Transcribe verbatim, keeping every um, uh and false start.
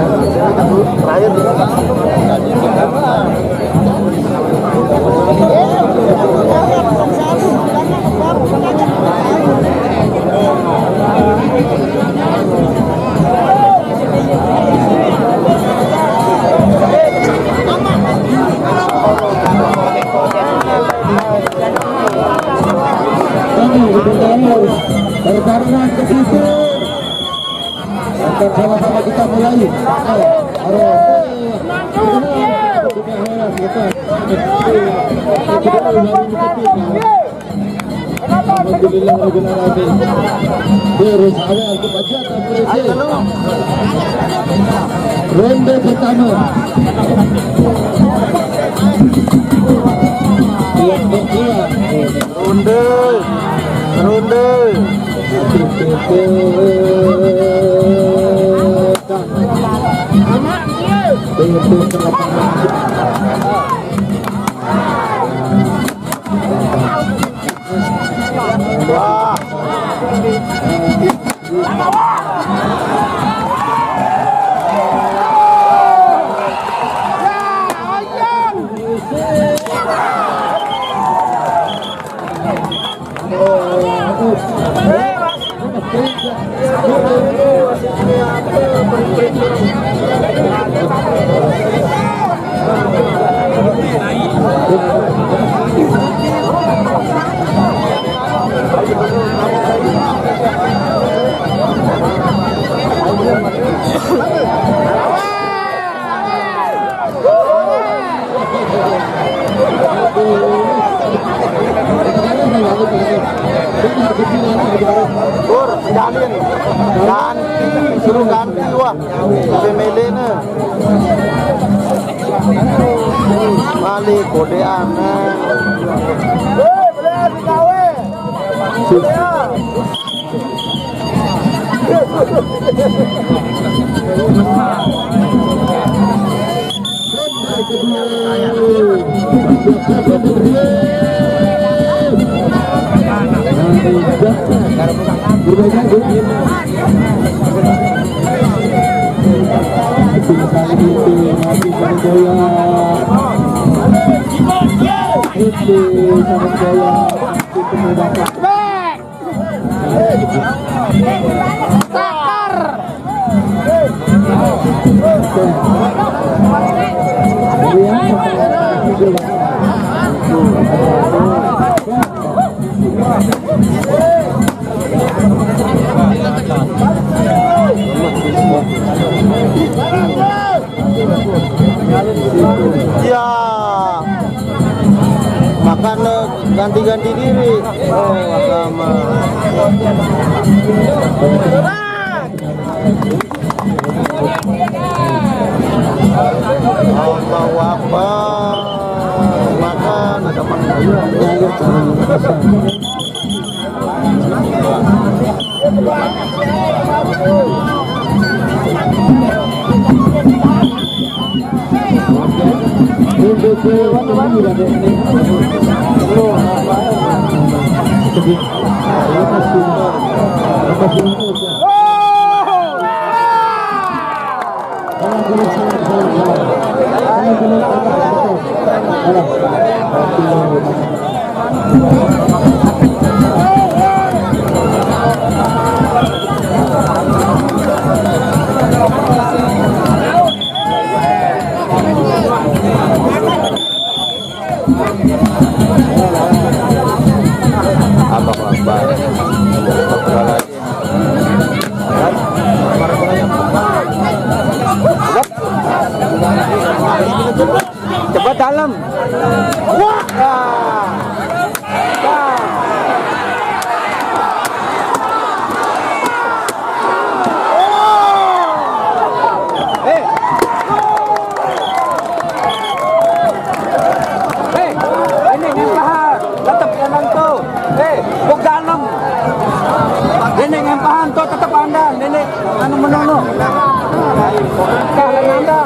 Terakhir. Pertarungan ke situ. Akan sama-sama kita mulai. Ayo, ayo. Alhamdulillah, Rabbil Alamin. Terus awal kepanjatan berhasil. Ronde pertama. Yang kedua. Ronde. Ronde. Wah. Pur, jalin. Ganti, suruh ganti, wah. Pemilih nih. Mali kodean, nah. Itu sangat jaya. Itu sangat jaya. Itu mudah. Takar. Ya, makan, eh, ganti-ganti diri. Oh, agama. Allahu Akbar. Makan, ada makan. Allahu Akbar. Cepat dalam. Wah. Eh. Eh, ini yang tahan. Tetap yang nonton. Eh, bukan enam. Ini yang paham tuh tetap anda. Ini anu menunggu. Kalian anda.